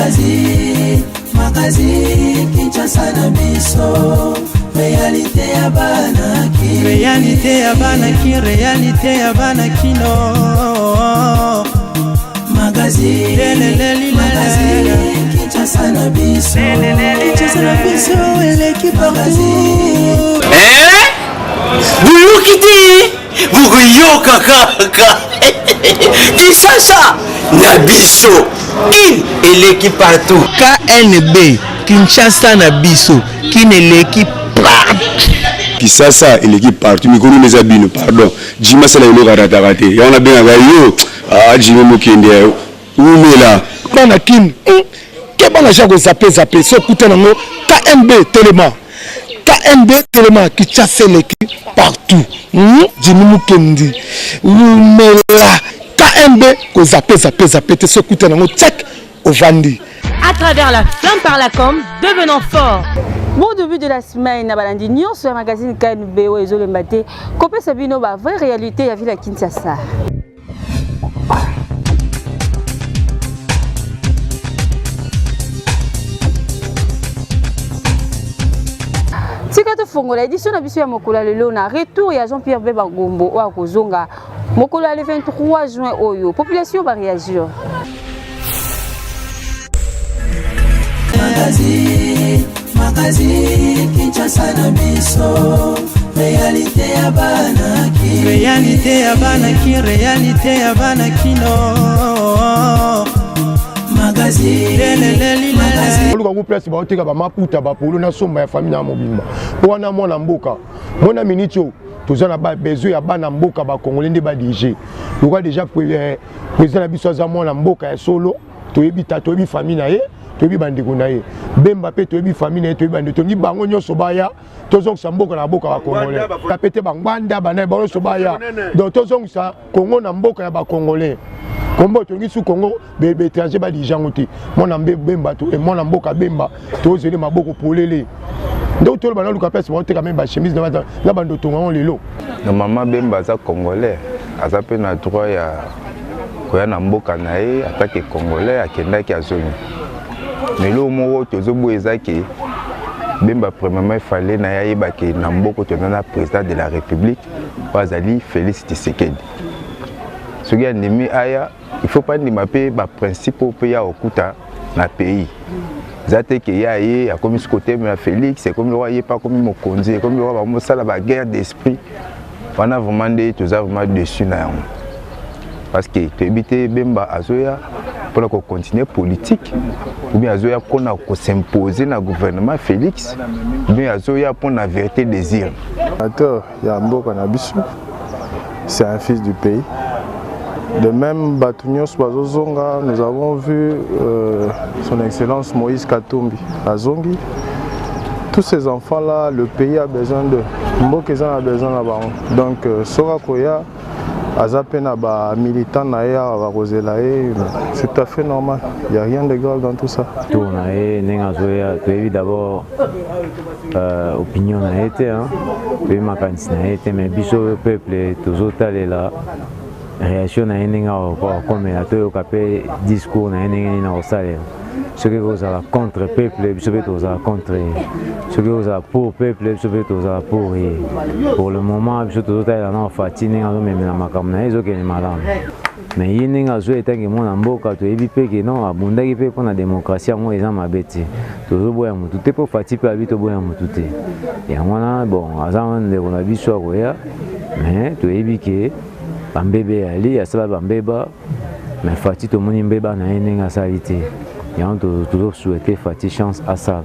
Magazine, magazine, Kinshasa na biso. Réalité ya bana ki. Réalité ya bana ki, réalité ya bana kino. Magazine, magazine, Kinshasa na biso. Kinshasa na biso eleki partout. Eh? Boyoki te bokoyoka kaka Kinshasa na biso kin eleki partout. KNB Kinshasa na biso kin eleki partout. Kisasa eleki partout mikolo eza bino pardon Jimmy asala eloko arataka te yango nabengaka yo ah Jimmy mokende ya wumela bana kin keba na ja kozape zape so okuta nango KNB telema KNB telema Kinshasa eleki partout Jimmy Mukendi wumela KNB kozape zape zape te so okuta nango tchak ovandi. À travers la flamme par la com, devenons forts. Bon début de la semaine na balandi nyonso ya magazine KNB oyo ezolemba te kopesa bino ba vraie réalité ya ville ya Kinshasa. Tika tofongola édition na biso ya mokolo ya lelo na retour ya Jean-Pierre Bemba Gombo oyo akozonga mokolo ya le 23 juin oyo. Population ba réagir. Magazine, magazine, Kinshasa na biso. Réalité ya bana ki. Réalité ya bana ki, réalité ya bana kino. Magazine, magazine. Oluka ku place baoteka ba maputa ba polo na somba ya famille na mobimba. Po wana mwana mboka. Mwana minute oyo toza na ba besoin ya bana mboka ba congolais nde ba diriger. Lokola déjà président na biso aza mwana mboka ya solo, toyebi ta toyebi famille na ye, toyebi bandeko na ye. Bemba pe toyebi famille na ye, toyebi bandeko, toyebi bango nyonso baya tozongisa mboka na mboka ba congolais. Pe te bangwanda bana bango nyonso baya. Donc tozongisa Congo na mboka ya ba congolais. Kombo tolingi su Congo be étranger ba diriger yango te. Mwana mbe Bemba to mwana mboka Bemba tozeli maboko polele. Nde toloba na luka place baoteka meme ba chemise na na bando tonga yango lelo. Normalement Bemba aza congolais, aza pe na droit ya koya na mboka na ye atake congolais akendaki azongi. Mais eloko moko tozoboya eza ke Bemba premièrement fallait na ye ayeba ke na mboka toza na président de la République oyo azali Félix Tshisekedi. Soki andimi aya, il faut pas ndima pe ba principe oyo pe ya okuta na pays. Eza te ke ye aye akomi soki kotemela Félix, ekomi lokola ye pe akomi mokonzi, ekomi lokola bamosala ba guerre d'esprit. Wana vraiment nde toza vraiment dessus na yango. Parce que toyebi te Bemba azoya mpona kocontinue politique ou bien azoya mpona kosimposer na gouvernement Félix ou bien azoya mpona vérité désir. Acteur ya mboka na biso, c'est un fils du pays. De même, bato nyonso bazozonga, nous avons vu son excellence Moïse Katumbi azongi. Tous ces enfants-là, le pays a besoin d'eux. Mboka eza na besoin na bango. Donc, soka koya aza pe na ba militant na ye awa bakozela ye, c'est tout à fait normal. Il y a rien de grave dans tout ça. Tour na ye ndenge azoya, toyebi d'abord opinion na ye te, hein? Toyebi makanisi na ye te, mais biso peuple tozotalela réaction na ye ndenge akomela, toyoka pe discours na ye ndenge nini akosalela. Soki kozala contre peuple, biso pe tozala contre ye. Soki kozala pour peuple, biso pe tozala pour ye. Pour le moment, biso tozotalela na Fati ndenge azomemela makambo na ye ezokende malamu. Mais ye ndenge azoya etanke mwana mboka, toyebi pe ke non, abundaki pe mpona démocratie yango eza mabe te. Tozoboya motu te mpo Fati pe abi toboya motu te. Yango wana, bon, aza wana ndeko na biso akoya, mais toyebi ke bambebe ali, asala bambeba, mais Fati tomoni mbeba na ye ndenge asali te. Yango tozo souhaiter Fati chance asala.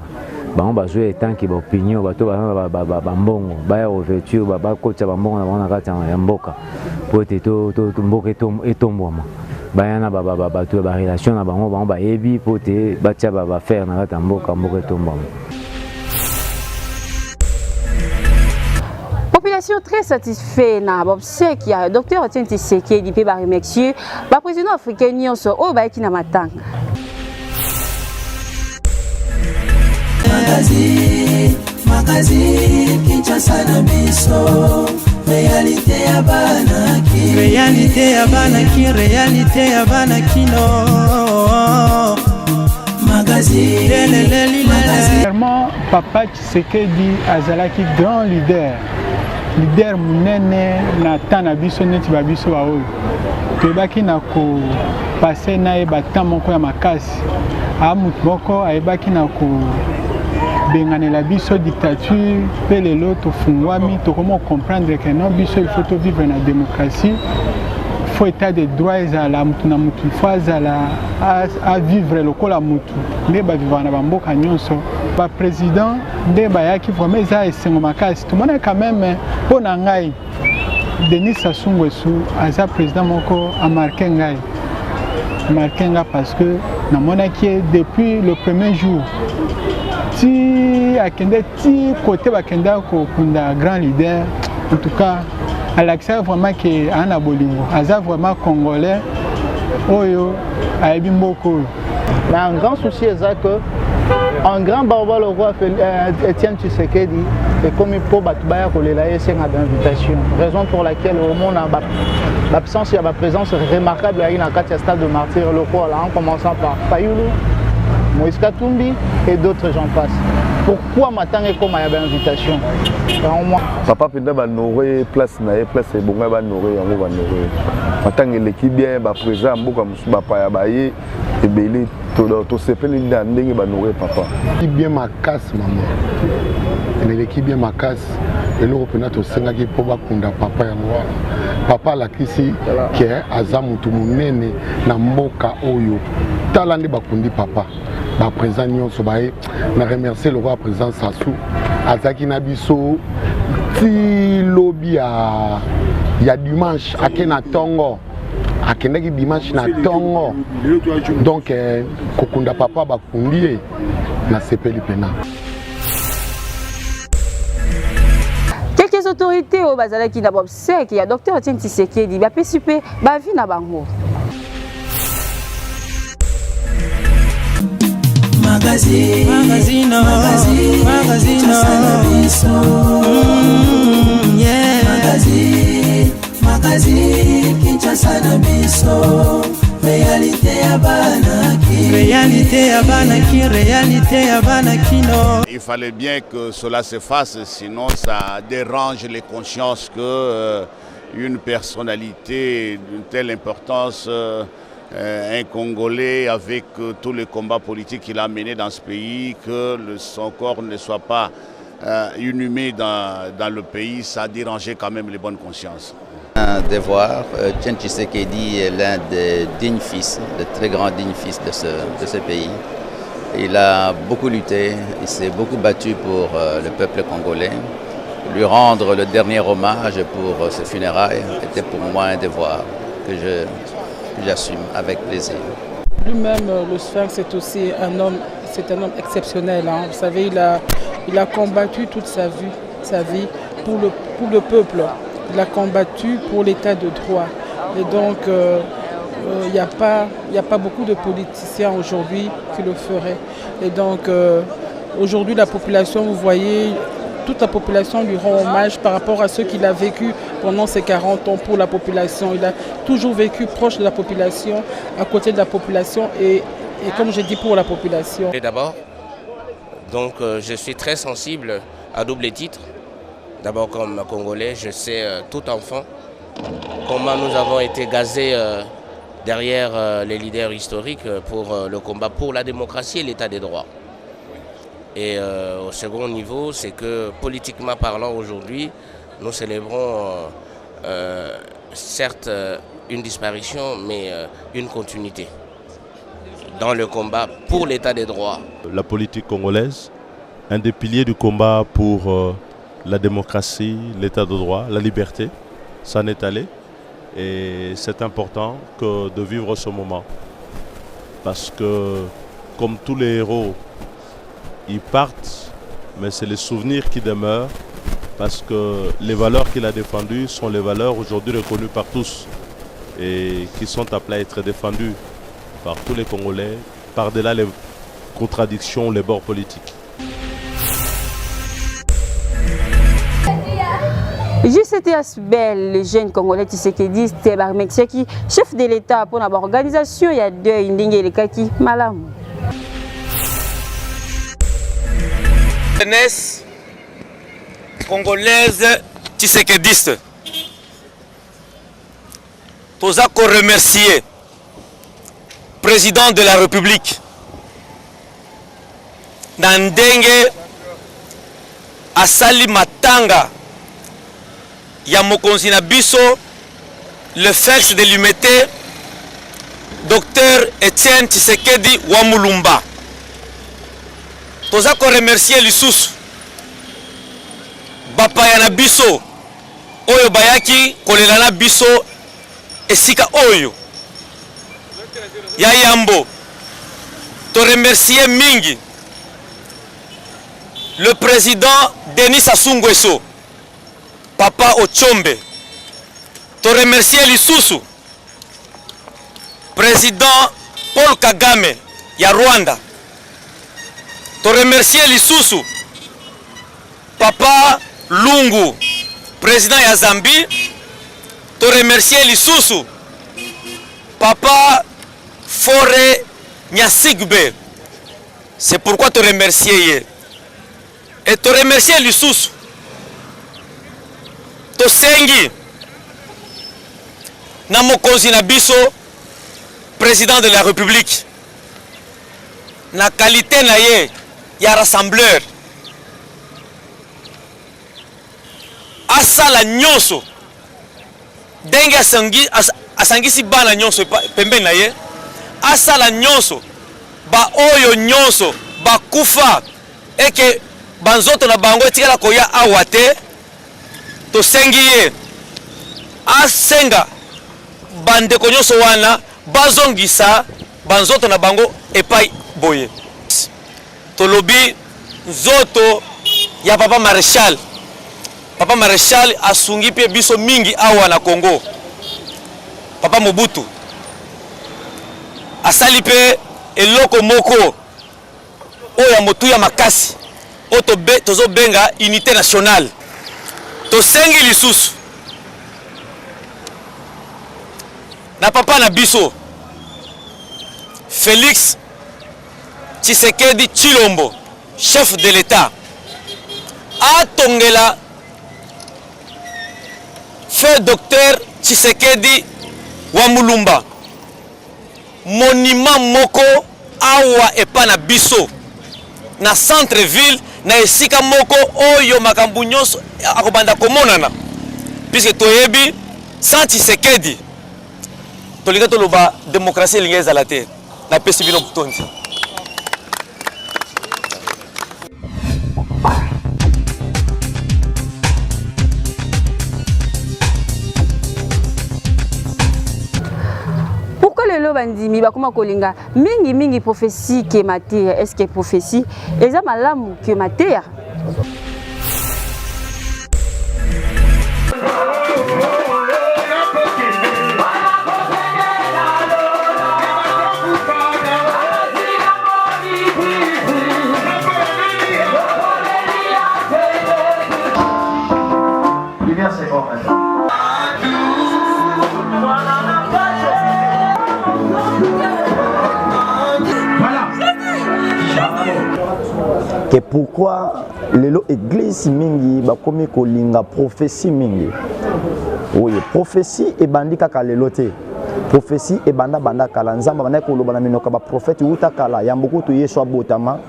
Bango bazoya etanke ba opinion, bato baza na ba mbongo, baya ouverture, bakotisa ba mbongo na bango na kati ya mboka po ete mboka etombwama. Baya na bato ya ba relation na bango, bango bayebi po ete batia ba affaire na kati ya mboka, mboka etombwama. Population très satisfait na obsèque ya docteur Etienne Tshisekedi pe ba remercier ba président africain nyonso oyo bayaki na matanga. Magazine, magazine, Kinshasa na biso. Réalité ya bana ki. Réalité ya bana ki, réalité ya bana kino. Papa Tshisekedi azalaki grand leader, leader munene na temps na biso neti ba biso ba oyo toyebaki na ko passer na ye ba temps moko ya makasi. A mutu moko ayebaki na ko benganela biso dictature mpe lelo tofungwami tokomi comprendre que non biso il faut to vivre na démocratie faut état de droit ezala mutu na mutu il faut azala a vivre lokola mutu nde bavivaka na bamboka nyonso baprésident nde bayaki vraiment eza esengo makasi tomoni quand même mpo na ngai denis sassou nguesso aza président moko amarke ngai amarke ngai parce que namonaki ye depuis le premier jour ti akende ti kote bakendaka kokunda grand leader en tout cas alakisaka vraiment ke aa na bolingo aza vraiment congolais oyo ayebi mboka oyo Mais un grand souci eza que un grand baoba le roi euh, Etienne Tshisekedi ekomi mpo bato baya kolela ye esenga bainvitation raison pour laquelle omona l'absence ya baprésence remarquable ayaki na kati ya stade de martyr lokola en commençant par Fayulu Moïse Katumbi et d'autres j'en passe pourquoi matanga ekoma ya bainvitation papa mpenza banore place na ye place ebonga banore yango banore matanga eleki bien baprésent ya mboka mosusu bapaya baye ebele tosepeli na ndenge banore papa bien makasi mama eleki bien makasi eloko mpenza tosengaki mpo bakunda papa yango wana papa alakisi ke aza motu monene na mboka oyo tala nde bakundi papa baprésident nyonso baye na remercier lokola président sasu azalaki na biso ti lobi ya, ya dimanche ake na ntongo akendaki dimanche na ntongo donc eh, kokunda papa bakundi ye nasepeli mpena Quelques autorités oyo bazalaki na bobsèque ya Dr Etienne Tshisekedi bapesi mpe bavi na bango. Magazine, magazine, magazine, magazine, mm, yeah. magazine, magazine, Kinshasa na biso, réalité ya bana ki, réalité ya bana ki, réalité ya bana kino. Il fallait bien que cela se fasse, sinon ça dérange les consciences que euh, une personnalité d'une telle importance euh, euh, un Congolais avec euh, tous les combats politiques qu'il a menés dans ce pays, que le, son corps ne soit pas euh, inhumé dans, dans le pays, ça a dérangé quand même les bonnes consciences. Un devoir, Etienne Tshisekedi est l'un des dignes fils, des très grands dignes fils de ce, de ce pays. Il a beaucoup lutté, il s'est beaucoup battu pour le peuple congolais. Lui rendre le dernier hommage pour ses funérailles était pour moi un devoir que je j'assume avec plaisir. Lui-même, euh, le Sphinx, est aussi un homme, c'est un homme exceptionnel. Hein. Vous savez, il a, il a combattu toute sa vie, sa vie pour le, pour le peuple. Il a combattu pour l'état de droit. Et donc, euh, euh, il n'y a, pas, a pas beaucoup de politiciens aujourd'hui qui le feraient. Et donc, euh, aujourd'hui, la population, vous voyez, toute la population lui rend hommage par rapport à ce qu'il a vécu pendant ces 40 ans pour la population. Il a toujours vécu proche de la population, à côté de la population et, et comme j'ai dit, pour la population. Et d'abord, donc euh, je suis très sensible à double titre. D'abord comme Congolais, je sais euh, tout enfant comment nous avons été gazés euh, derrière euh, les leaders historiques pour euh, le combat pour la démocratie et l'état des droits. Et euh, au second niveau, c'est que politiquement parlant aujourd'hui, nous célébrons euh, euh, certes une disparition, mais une continuité dans le combat pour l'état des droits. La politique congolaise, un des piliers du combat pour euh, la démocratie, l'état de droit, la liberté, s'en est allé. Et c'est important que de vivre ce moment. Parce que, comme tous les héros, ils partent, mais c'est les souvenirs qui demeurent. Parce que les valeurs qu'il a défendues sont les valeurs aujourd'hui reconnues par tous et qui sont appelées à être défendues par tous les Congolais, par-delà les contradictions, les bords politiques. JCTS Bell, le jeune congolais tshisekediste baremerciaki chef de l'État mpo na baorganisation ya deuil ndenge elekaki malamu. Jeunesse congolaise tshisekediste toza ko remercier président de la république na ndenge asali matanga ya mokonzi na biso le Felix de Limete Docteur Etienne Tshisekedi wa Mulumba. Toza ko remercier lisusu bapaya na biso oyo bayaki kolela na biso esika oyo ya yambo. To remercier mingi le président Denis Sassou Nguesso Papa Ochombe. To remercier lisusu President Paul Kagame ya Rwanda. To remercier lisusu Papa Lungu president ya Zambie. To remercier lisusu Papa Faure Nyasigbe. C'est pourquoi to remercier ye. Et to remercier lisusu tosengi na mokonzi na biso président de la république na qualité na ye ya rassembleur asala nyonso ndenge asangi, as, asangisi bana nyonso pembeni na ye asala nyonso baoyo nyonso bakufa eke banzoto na bango etikala koya awa te. Tosengi ye asenga bandeko nyonso wana bazongisa banzoto na bango epai boye. Tolobi nzoto ya papa Marechal. Papa Marechal asungi mpe biso mingi awa na Congo. Papa Mobutu asali mpe eloko moko oyo ya motuya makasi oyo tozobenga unité nationale. Tosengi lisusu na papa na biso Felix Tshisekedi Tshilombo, chef de l'État, atongela feu docteur Tshisekedi wa Mulumba monument moko awa epa na biso na centre ville na esika moko oyo makambo nyonso akobanda komonana puisque toyebi sans Tshisekedi tolinga toloba demokrasie elingi ezala te. Napesi bino botondi. Pourquoi lelo bandimi bakoma kolinga mingi mingi prophétie ke mateya? Est-ce que prophétie eza malamu ke mateya? Que pourquoi lelo église mingi bakomi kolinga prophétie mingi? Oui, prophétie ebandi kaka lelo te. Prophétie ebanda banda kala, Nzambe abandaki koloba na minoko ya ba prophète wuta kala, yambo kutu Yesu abotama.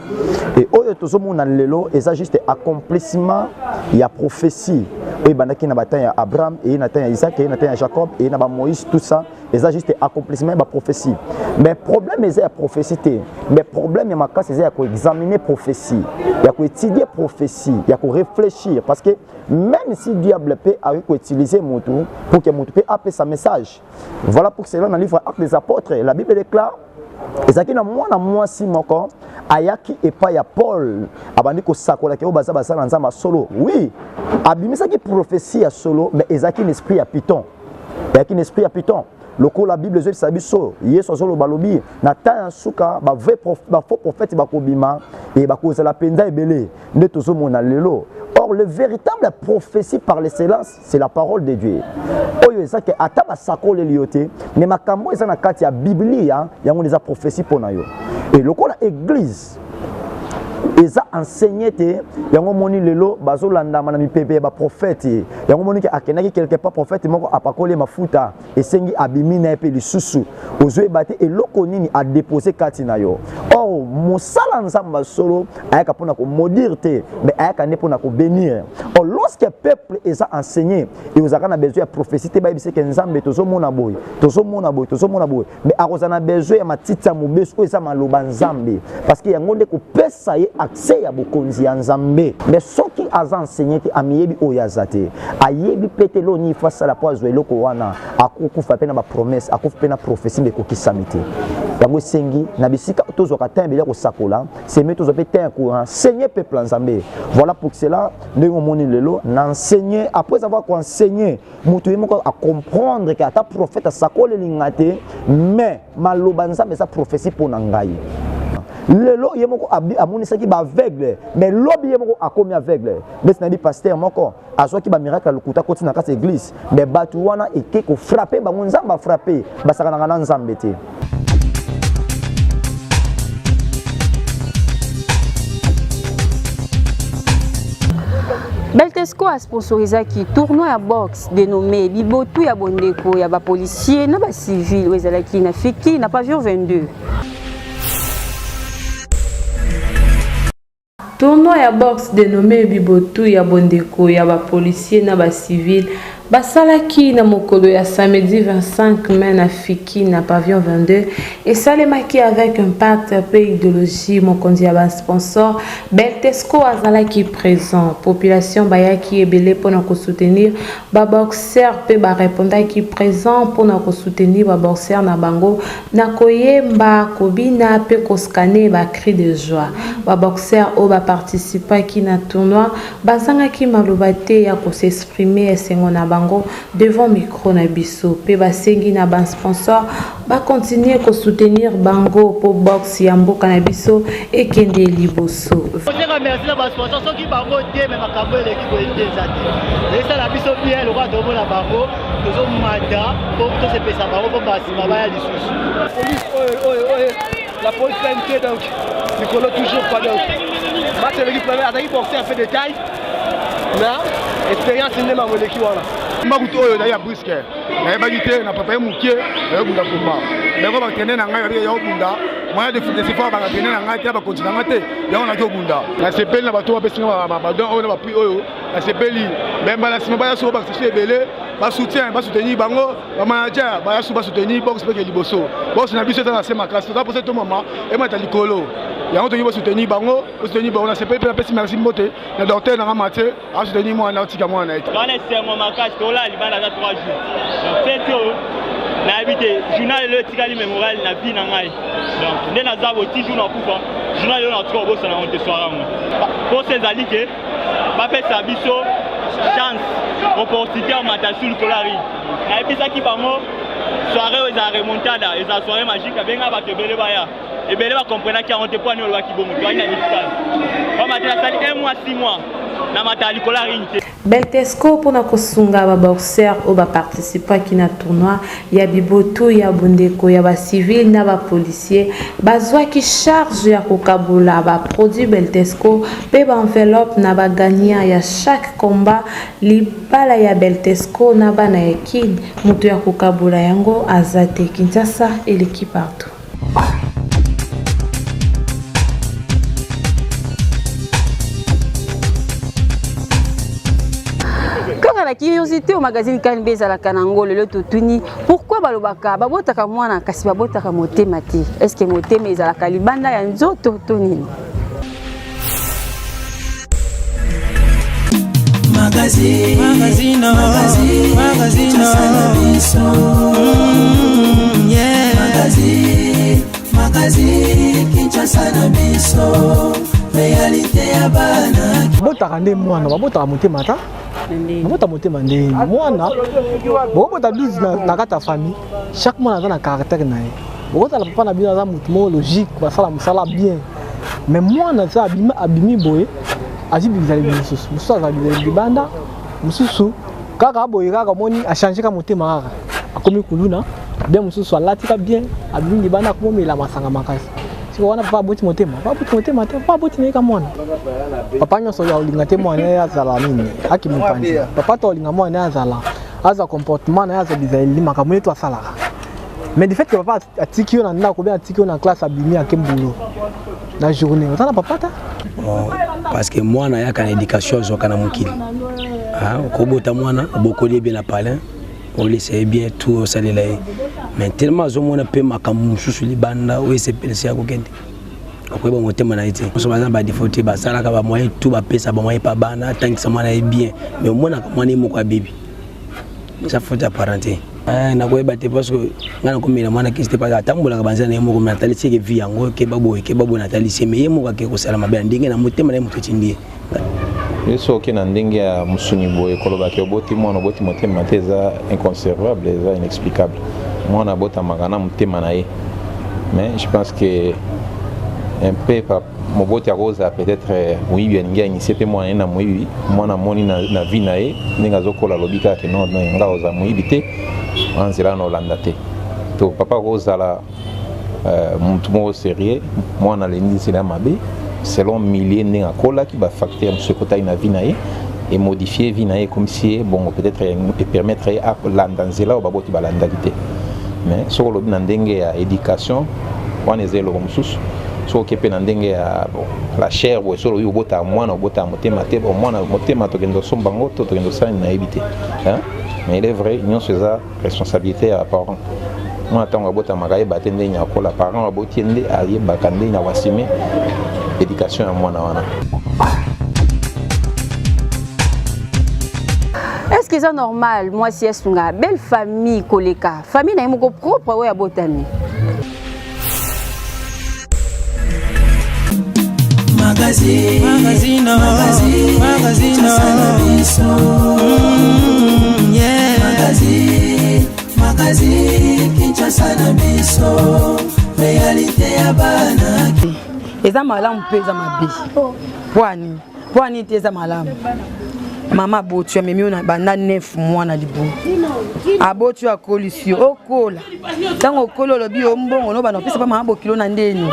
Et oyo tozomona lelo eza juste accomplissement ya prophétie oyo ebandaki na ba temps ya Abraham, eye na temps ya Isaac, eye na temps ya Jacob, eye na ba Moïse, tout ça eza juste accomplissement ya ba prophétie. Mais problème eza ya prophétie te, mais problème ya makasi eza ya ko examiner prophétie, ya ko étudier prophétie, ya ko réfléchir, parce que même si diable peut akoki ko utiliser mutu pour que mutu pe apesa message. Voilà pour cela dans le livre Actes des Apôtres, la Bible déclare ezalaki na mwana mwasi moko ayaki epai ya Paul, abandi kosakolaki oyo baza basala Nzambe ya solo. Oui, abimisaki prophétie ya solo, mais ezalaki na esprit ya Python. Ezalaki na esprit ya Python. Lokola Bible ezoyebisa biso, Yesu azoloba lobi na temps ya suka ba vrai prof, ba faux prophètes bakobima et bakozala mpenza ebele nde tozomona lelo. Or le véritable prophétie par l'excellence, c'est la parole de Dieu. Oyo eza ke ata basakoleli yo te, mais makambo eza na kati ya Biblia, yango eza prophétie mpo na yo. Et lokola église Eza enseigné te, yango moni lelo bazolandama na mipepe ya ba prophète. Yango moni ke akendaki quelque part prophète moko apakoli mafuta esengi abimi na ye mpe lisusu ozoyeba te eloko nini adepose kati na yo. Or mosala Nzambe ya solo ayaka mpona komaudire te, mais ayaka nde mpona kobenir. Or lorsque peuple eza enseigné ekozalaka na besoin ya prophétie te, bayebisa ke Nzambe tozomona boye, tozomona boye, tozomona boye, mais akozala na besoin ya matiti ya mobesu oyo eza maloba Nzambe, parce que yango nde kopesa ye accès ya bokonzi ya Nzambe. Mais soki aza enseigné te, amiyebi oyo aza te, ayebi mpe te eloko nini fo asala mpo azwa eloko wana, akokufa mpe na bapromesse, akufa mpe na prophétie, mpe ekokisami te. Yango esengi na bisika tozwaka temps ebele ya kosakola, c'est mieux tozwa mpe temps ya koenseigner peuple ya Nzambe. Voilà pour cela ndenge omoni lelo na enseigner, après avoir koenseigner moto ye moko acomprendre ke ata prophète asakoleli nga te, mais maloba Nzambe eza prophétie mpo na ngai. Lelo ye moko amonisaki baaveugle, mais lobi ye moko akomi aveugle. Ndeti nayebi pasteur moko azwaki bamiracle ya lokuta akoti na kati ya église, mais bato wana eke kofrappe bango, Nzambe afrappe, basakanaka na Nzambe te. Beltesco a sponsorisaki tournoi ya boxe dénommé Bibotu ya bondeko ya ba policiers na ba civils oyo ezalaki na Fiki na pavillon 22. Tournoi ya boxe denomme Bibotu ya bondeko ya ba policiers na ba civils basalaki na mokolo ya samedi 25 mai na Fiki na pavillon 22 esalemaki avec impact mpe idéologie. Mokonzi ya ba sponsors Beltesco azalaki présent. Population bayaki ebele mpo na kosoutenir ba boxeurs mpe ba repondaki présent mpo na kosoutenir ba boxeurs na bango na koyemba, kobina mpe koskane ba cris de joie. Ba boxeurs oyo ba participaki na tournoi bazangaki maloba te ya kosexprimer esengo na bango devant micro na biso mpe basengi na ba sponsors ba continuer kosoutenir bango mpo boxe ya mboka na biso ekende liboso. Kosenga merci na ba sponsors, soki bango te me makambo eleki boye te eza te. Esala biso bien lokola tomona bango tozomata mpo tosepesa bango mpo basima baya lisusu. Police oyo oyo oyo la police PNT donc likolo toujours quoi donc match eleki premier azalaki boxer fait de taille na expérience nde mambo eleki wana. Makutu oyo ezali ya briske nayebaki te na papa ye mokie nayobunda komba yango batrene na ngai ya obunda moyen de defort bakatrene na ngai te bakonzi na ngai te yango naki obunda. Nasepeli na bato bapesi nga badon oyo na baprix oyo, nasepeli me mbala nsima baya soko bakisi ebele basoutien basoutenir bango bamanager baya so basoutenir box peke liboso. Box na biso eza na se makasi, toza mposa etomama emata likolo, yango tolingi basoutenir bango, basoutenir bango. Nasepeli mpe napesi merci mbote na docteur nanga Mathieu asoutenir mwana otika mwana na ye te. Wana esengo makasi, tolala libanda ata 3 jours. Donc feti oyo nayebi te journal lelo etikali mémorial na vie na ngai. Donc nde naza boye ti jour nakufa, journal lelo natika kobosana yango te soir yango. Mposa ezali ke bapesa biso chance opportunité ya komata su likolo ya ring. Nayebisaki bango soirée oyo ezala remontada, ezala soirée magique, abenga bato ebele baya. Ebele bakomprenaki yango te mpo ani olobaki bongo, toyaki na difficile. Pamba te nasali 1 mois 6 mois na mata likolo ya ring te. Beltesco mpo na kosunga ba boxeurs oyo ba participaki na tournoi ya bibotu ya bondeko ya ba civils na ba policiers bazwaki charge ya kokabola ba produits Beltesco mpe ba enveloppes na ba gagnants ya chaque combat. Libala ya Beltesco na bana ya Kin, moto ya kokabola yango aza te. Kinshasa eleki partout. Kaka na curiosité au magazine KNB ezalaka nango lelo totuni pourquoi balobaka babotaka mwana kasi babotaka motema te. Est-ce que motema ezalaka libanda ya nzoto to nini? Magazine, magazine, magazine, magazine, yeah. Magazine, magazine, Kinshasa na biso, réalité ya bana. Babotaka nde mwana, babotaka motema ta. Babota motema nde mwana. Bobota 12 na kati ya famille, chaque mwana aza na caractère na ye. Bokotala papa na bino aza motu moko logique, basala mosala bien. Mais mwana aza abimi, abimi boye, azwi bizaleli mosusu, mosusu azala bizaleli libanda, mosusu kaka boye kaka omoni achange ka motema kaka akomi kuluna bien, mosusu alati ka bien, abimi libanda akomomela masanga makasi. Siko wana papa aboti motema, papa aboti motema te, papa aboti naye ka mwana. Papa nyonso ya olinga te mwana ye azala nini, aki mopanzi. Papa to olinga mwana ye azala, azwa comportement na ye, azwa bizaleli, makambo ye to asalaka. Mais du fait que papa atiki yo na ndako, bien atiki yo na classe, abimi ake boulot na journée, oza na papa ta? Bon, parce que mwana ayaka na éducation azwaka na mokili. Ah, okobota mwana, obokoli ye bien na palin, olesa ye bien tout osalela ye mais tellement azomona mpe makambo mosusu libanda oyo esepelisa ya kokende okoyeba motema na ye te nyonso baza na badefo te basalaka bamoyen tout bapesa bamoyen mpa bana atangisa mwana ye bien mais omonaka mwana ye moko abebi eza faute ya parent te eh, nakoyeba te parce que ngai nakomela mwana kisi te parce atambolaka banzela na ye moko me natalisi eke vie yango keba boye keba boye natalisi ye me ye moko ake kosala mabe na ndenge na motema na ye moto etindi ye Yo soki na ndenge ya mosuni boye koloba ke oboti mwana oboti motema te eza inconservable, eza inexplicable. Mwana abotamaka na motema na ye, mais je pense que un peu moboti akozala peut-être euh, moyibi alingi ainitie mpe mwana ye na moyibi mwana amoni na, na vie na ye ndenge azokola alobi kaka ke non nga ozala moyibi te wana nzela wana olanda te to papa akozala Euh, mutu moko sérieux mwana alendi nzela ya mabe selon milieu ndenge akolaki bafacteur mosusu ekotaki na vie na ye emodifie vie na ye ekomisi ye bongo peut-être epermettre ye alanda nzela oyo baboti balandaki te mais soki olobi na ndenge ya éducation wana eza eloko mosusu soki oke mpe na ndenge ya bon, la chair boye soki olobi obotaka mwana obotaka motema te bon mwana motema tokende osomba yango to tokende osala nini nayebi te mais il est vrai nyonso eza responsabilité ya parent mwana ntango abotamaka ayeba te ndenge akola parent aboti ye nde ayebaka ndenge akoassume éducation ya mwana wana. Est-ce que eza normal mwasi asunga belle famille koleka famille na ye moko propre oyo abotami? Magazine, magazine, magazine, magazine, yeah. Magazine, magazine, Kinshasa na biso, réalité ya bana. Eza malamu mpe eza mabe. Pwani, pwani te eza malamu. Mama aboti yo amemi yo na banda 9 mois na libumu. Aboti yo akolisi yo okola. Ntango okoli olobi yo mbongo no bana opesa pa mama bokilo na ndeni.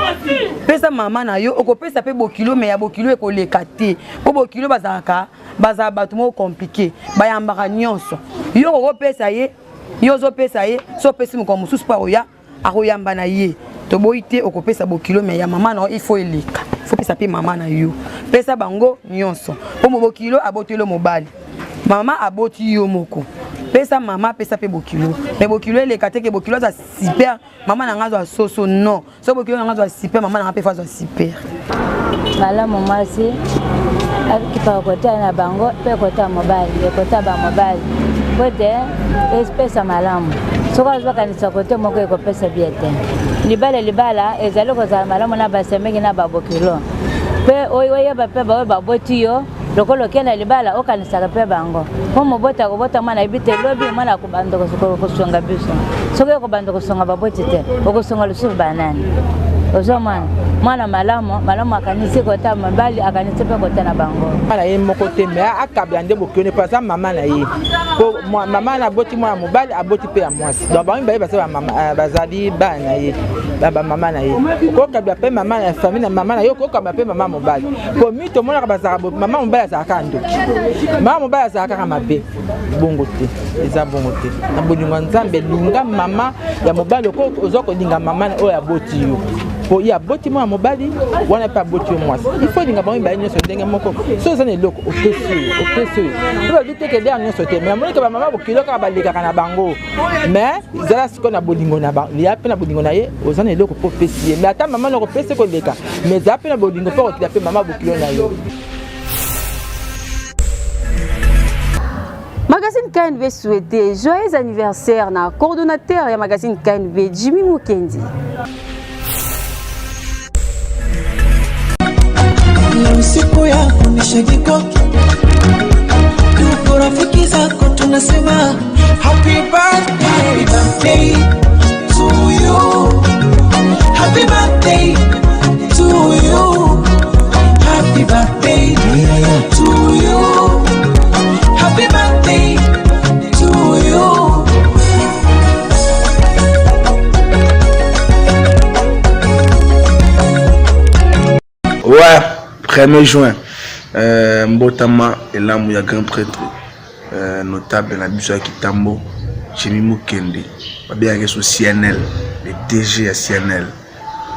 Pesa mama na yo okopesa mpe bokilo me ya bokilo ekoleka te. Mpo bokilo bazalaka bazala bato moko compliqué bayambaka nyonso. Yo okopesa ye yo ozopesa ye so opesi mokolo mosusu mpo akoya akoyamba na ye toboyi te okopesa bokilo me ya mama na yo il faut eleka faut pesa mpe mama na yo pesa bango nyonso mpo bokilo aboteli yo mobali mama aboti yo moko pesa mama pesa mpe bokilo me bokilo eleka te ke bokilo aza super mama na nga azwa soso non so bokilo na nga azwa super mama na nga mpe fo azwa super malamu mwasi akipaka kotala na bango mpe kotala mobali ekotala bamobali mpo ete epesa malamu soki azokanisa kote moko ekopesa bie te libala libala ezali kozala malamu na basemeki na babokilo mpe oyeba mpe baoyo baboti yo lokola okei na libala okanisaka mpe bango mpo moboti akobota mwana ayebi te lobi mwana akobanda kosunga biso soki okobanda kosunga baboti te okosunga lisusu banani ozomona mwana malamu malamu akanisi kota mobali akanisi mpe kota na bango na ye moko te me akabla nde bokione mpo aza mama na ye po mama na aboti mwana mobali aboti mpe ya mwasi donc bango mibale baza eh, bazali bana na ye bamama na ye okokabla mpe mama na famille na mama na ye okokabla mpe mama mobali po mi tomonaka bazalaka mama mobali azalaka kaka ndoki mama mobali azalaka kaka mabe bongo te eza bongo te na bolingo ya nzambe linga mama ya mobali oko oza kolinga mama oyo aboti yo po ye aboti mwana mobali wana mpe aboti yo mwasi il faut olinga bango mibale nyonso ndenge moko so oza na eloko opesi oyo opesi oyo mpe balobi te ke lere nyonso te mais amoni ke bamama bokilo kaka balekaka na bango mais zala sikoyo na bolingo na ya mpe na bolingo na ye oza na eloko mpo opesi ye mais ata mama noko opesi koleka mais zala mpe na bolingo mpo akokila mpe mama bokilo na yo. Magazine KNB souhaité joyeux anniversaire na coordonnateur ya magazine KNB Jimmy Mukendi. Leo siku yako ni shajiko, tuko rafiki zako tunasema happy birthday, happy birthday to you, happy birthday to you, happy birthday to you, happy birthday to you. Ouais, 1er juin euh, mbotama elamu ya grand prêtre euh, notable na biso ya Kitambo Jimmy Mukende babengaki so CNL le DG ya CNL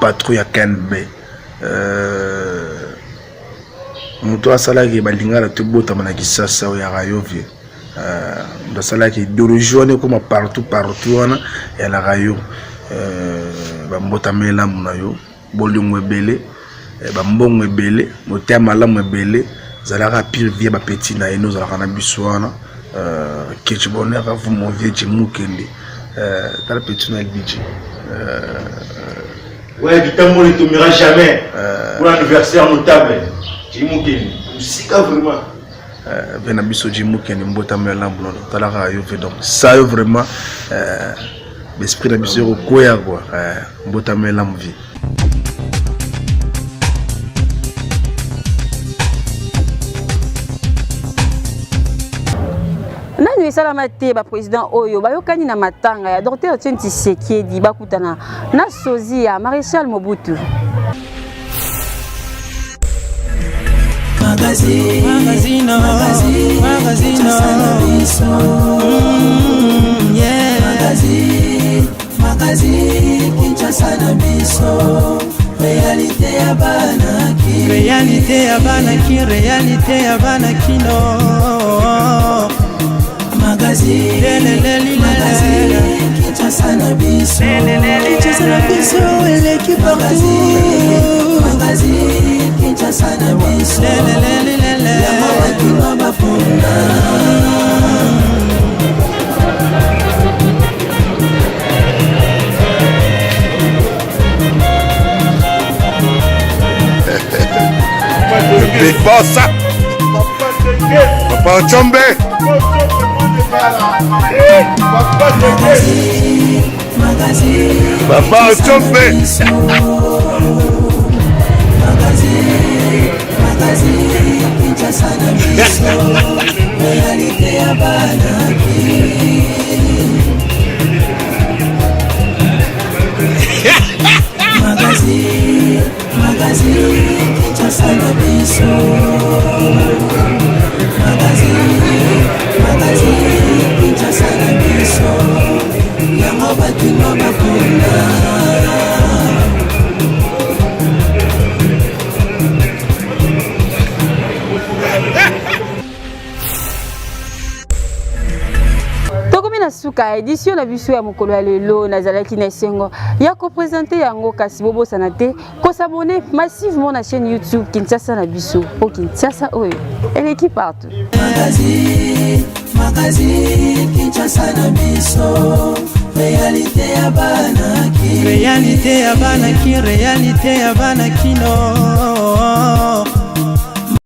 patron ya KNB euh, moto asalaki balingala tobotama na Kisasa oyo ya Rayovie euh, moto asalaki idéologie wana ekoma partout partout wana ya la rayo euh, bambotama elamu na yo bolingo ebele eh, bambongo ebele motema malamu ebele zalaka pire vie bapeti na ye nde ozalaka na biso wana euh, ketch bonheur à vous mon vieux Jimukende euh, tala petit na LBG euh, Ouais, Kitambo ne tombera jamais. Euh, Pour l'anniversaire notable, Jimukende. Musika vraiment. Euh, ve na biso Jimukende mbotama ya lambu nono talaka yo ve donc ça yo vraiment euh, l'esprit na biso ekokwea quoi euh, mbotama ya lambu vie. Nanu esalama te ba president oyo bayokani na matanga ya Dr Etienne Tshisekedi bakutana na sozi ya Maréchal Mobutu. Magazine, magazine, magazine, magazine, yeah. Magazine, magazine, Kinshasa na biso. Réalité ya bana ki. Réalité ya bana ki, réalité ya bana kino. Magazine, magazine, Kinshasa na biso. Kinshasa na biso eleki partout. Magazine, Kinshasa na biso. Yango bakino bafunda. Big Boss. Papa Chombe. Papa Chombe. Réalité ya banaki. Magazine, magazine, Kinshasa na biso. Magazine, magazine, Kinshasa na biso. Yango bato bakunda. Tokomi na suka ya edition na biso ya mokolo ya lelo. Nazalaki na esengo ya kopresente yango, kasi bobosana te kosabone massivement na chaîne YouTube Kinshasa na biso, po Kinshasa oyo eleki partout. Magazine, magazine, Kinshasa na biso. Réalité ya banaki. Réalité ya bana ki, réalité ya bana kino.